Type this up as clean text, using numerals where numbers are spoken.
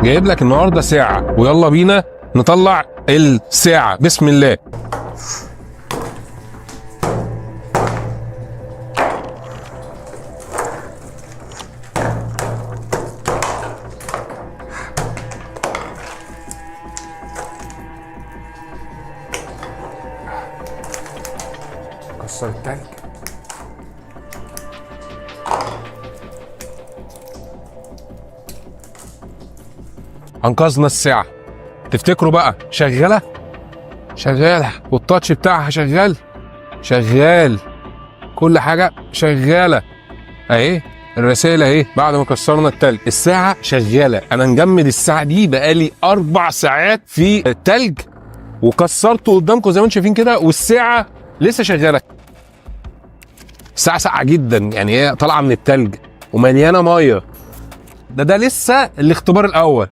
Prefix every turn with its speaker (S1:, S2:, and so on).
S1: جايب لك النهارده ساعة، ويلا بينا نطلع الساعة. بسم الله. كسر التلج. انقذنا الساعة. تفتكروا بقى شغالة؟ شغالة، وال touch بتاعها شغال، شغال، كل حاجة شغالة اهي. الرسائل اهي بعد ما كسرنا التلج، الساعة شغالة. انا مجمد الساعة دي بقالي 4 ساعات في التلج وكسرته قدامكم زي ما انتم شايفين كده، والساعة لسه شغالة. الساعة ساقعه جدا، يعني هي طالعه من التلج ومليانة مية. ده لسه الاختبار الاول.